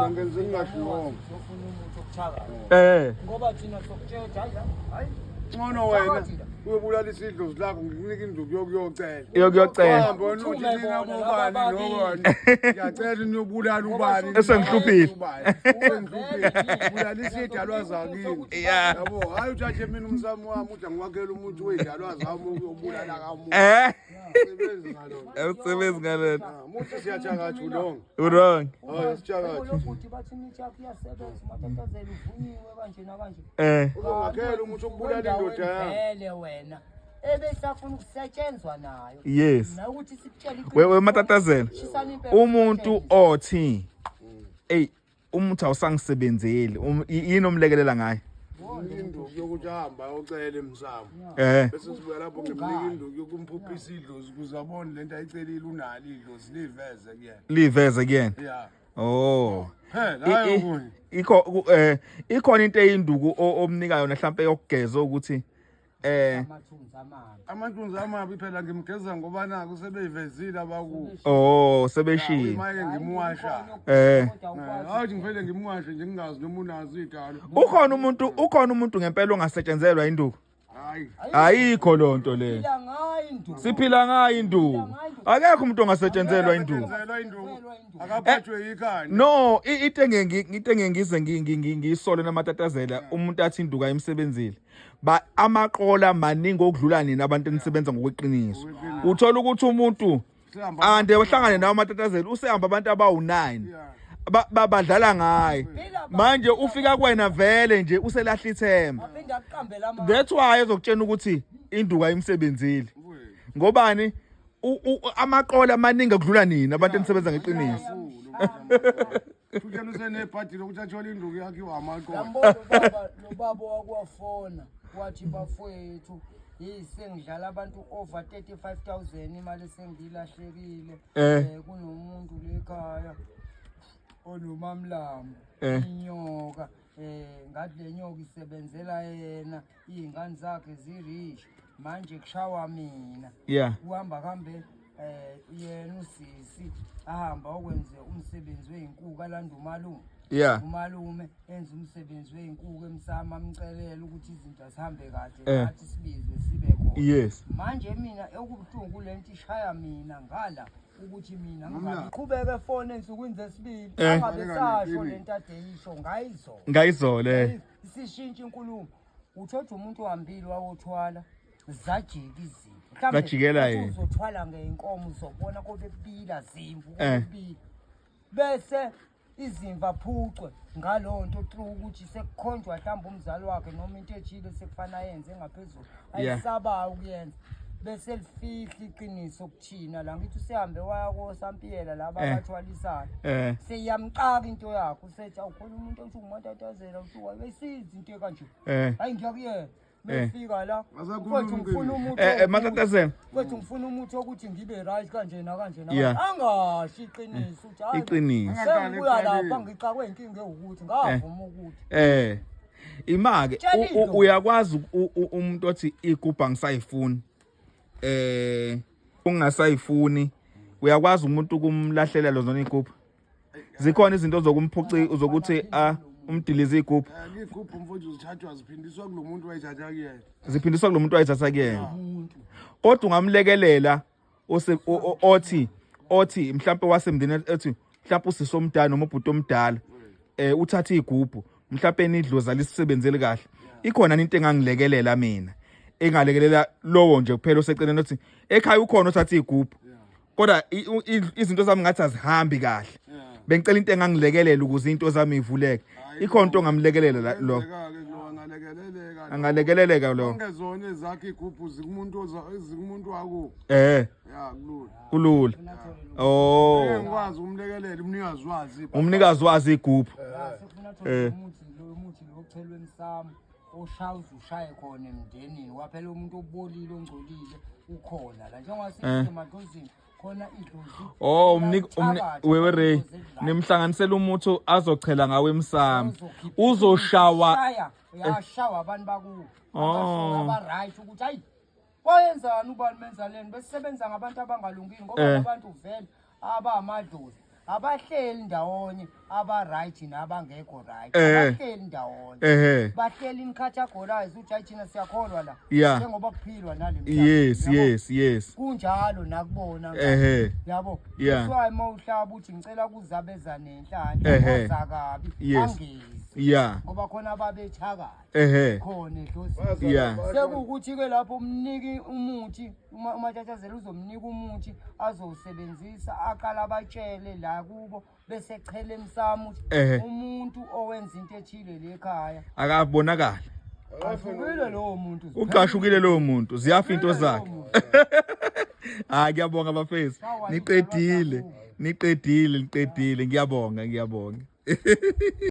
Mina ngenze ngingashiwongo. Sofuna umuthi okuthakatha. Ngoba thina sokutshela hayi hayi. Ngcono wena uyobulala isidlozi lakho ngikunika induku yokuyocela. Yokuyocela. Hamba wena uthi Uthume nina bona bobani laba nobani. Ngiyacela niyobulala ubani. Esengihluphile. Ubani. Esengihluphile. Bulala isidalwa zakini. Yabo, hayi uthathe mina umsamo wami uthi angiwakhele umuthi wey'dalwa zami ukuyobulala kamuntu. Sebenzi ngalona. Awusebenzi ngalona. Ah, Muthi siyathakatha ulonga. Wrong. Hayi sithakatha. Lo bhuti bathi imithi yakho iyasebenza umatatazela uvunyiwe kanje nakanje. Uzongakhela umuthi wokubulala indoda yakho. Vele wena ebesafuna ukusetshenzwa nayo. Yes. Na ukuthi sikutshele We matatazela. Shisani impepho, Umuntu sitshele. othi ey umuthi awusangisebenzeli yini omlekelela ngayo? Induku yokuthi ahambe ayocela emsamo. Bese sibuya lapho ngimnika induku yokumphuphisa idlozi ukuze abone lento ayicelile unalo idlozi liveze kuyena. Liveze kuyena. Yeah. Oh. Phela hayi okunye. Ikho ikhona into eyinduku omnika yona mhlambe yokugeza ukuthi Amathunzi amabi. Amathunzi amabi phela ngimgeza ngoba naku sebeyivezile abakubo. Oh, sebeshilo. Imake ngimwasha. Hayi ngivele ngimwashe nje ngingazi noma unazo idalo. Ukhona umuntu ngempela ongasetshenzelwa induku. Hayi. Ayikho lonto le. Siphila ngayo induku. Siphila ngayo induku. Akekho umuntu ongasetshenzelwa induku. Senzelwa induku. Akaphathwe yikhanda. No, into into engengize ngiyisole namatatazela umuntu athi induku ayimsebenzile. Ba amaqola maningi okudlula nina abantu enisebenza ngokweqiniso. Uthola ukuthi umuntu Sihamba. ande uhlangane nawo amatatazela usehamba abantu abawu9. Badlala ngaye. Manje ufika kuwena vele nje uselahla ithemba. Aphinde akuqambele amanga. That's why ezokutshena ukuthi induku ayimsebenzile. Ngobani amaqola amaningi akudlula nina abantu enisebenza ngeqiniso. Utshela usenebhadi lokuthi athole induku yakhe iwamaqola. Yambona ubaba lo baba wakwafona wathi bafowethu sengidlala abantu over 35,000 imali esengiyilahlekile. Kunomuntu lekhaya onomamlambo inyoka ngathi le nyoka isebenzela yena iy'ngane zakhe zirich manje kushawa mina. Kuhamba kuhambe yena usisi ahamba okwenze umsebenzi wey'nkuku alanda umalume. Umalume enza umsebenzi wey'nkuku emsamo amcelele ukuthi izinto azihambe kahle nathi sibizwe sibe khona. Manje mina okubuhlungu kule nto ishaya mina ngala ukuthi mina ngiqhubeke efoni ensukwini zesibili angabe sasho le nto ade isho ngayizolo. Ngayizolo. Isishintsha inkulumo. Uthothi umuntu ohambile wawothwala zajika izinto. Zajikela yena. Uzothwala ngeyinkomo uzobona kobe kubila zimvu kubila. Bese izimvu aphucwe ngalowo nto through ukuthi sekukhonjwa mhlawumbe umzali wakhe noma into ethile sekufana yenze ngaphezulu. Ayisabayo ukuyenza. Bese lifihla iqiniso kuthina la ngithi usehambe waya kosampiyela laba abathwalisayo. Seyamxaka into yakho usethi awukhona umuntu othi umatatazela uthi wayesiza into ekanje. Hayi ngiyakuyena. Mefika la mfowethu ngifuna umuthi. Matatazela. Mfowethu ngifuna umuthi ukuthi ngibe right kanje na kanje na. Angasho iqiniso uthi hayi. Iqiniso. Sengibuya lapha ngixakwe inkinga ewukuthi ngavuma ukuthi. Imake uyakwazi umuntu othi igubha ngisayifuni. Ungasayifuni uyakwazi umuntu ukumlahlela lozona igubha. Zikhona izinto zokumphuci zokuthi umdilize igubhu. Igubhu mfowethu zithathwa ziphindiswa kulomuntu wayithatha kuyena. Ziphindiswa kulomuntu wayithatha kuyena. Kodwa ungamlekelela othi mhlambe wasemndeni ethi mhlambe usisi omdala noma ubhuti omdala uthatha igubhu mhlambe nidloza lisebenzele kahle. Ikhona into engangilekelela mina engalekelela lowo nje kuphela oseceleni othi ekhaya ukhona othatha igubhu. Kodwa izinto zami ngathi azihambi kahle. Bengicela into engangilekelela ukuze into zami ivuleke. Ikhona into ongamlekelela lo. Angalekeleleka lo. Ongezona ezakhe igubhu zikumuntu zikumuntu wako. Ya kulula. Kulula. Oh. Ngikwazi ukumlekelela umnikazi wazi. Umnikazi wazi igubhu. Umuthi lo muthi lo ochelwe emsamo. Oshaya uzushaye khona emndenini waphela umuntu obolile ongcolile ukhona la njengoba sisemadlozini khona idlozi. Oh wewe Ray nimhlanganisela umuthi azochela ngawe emsamo uzoshawa uyashawa abantu bakubo aba right ukuthi hayi wayenzani ubani menzaleni besebenza ngabantu abangalungile ngoba abantu vele abamadlozi abahleli ndawonye. Aba right nabangekho right. Abahleli ndawonye. Bahleli in categorize ukuthi hayi thina siyakholwa la. Njengoba kuphilwa nale mhlaba. Yes, yes, yes. Kunjalo nakubona. Yabo. That's why mawuhlaba uthi ngicela kuzabeza nenhlanhla waza kabi angezi. Ngoba khona babethakatha. Khona edlozini. Sekuwukuthi ke lapho umniki umuthi uMatshatshazela uzomnika umuthi azowusebenzisa aqala abatshele la kubo bese echela emsamo ukuthi umuntu owenza into ethile le ekhaya akabonakala. Uqashukile lowo muntu. Uqashukile lowo muntu, ziyafa into zakhe. Hayi ngiyabonga bafethu. Niqedile, niqedile, niqedile. Ngiyabonga, ngiyabonga.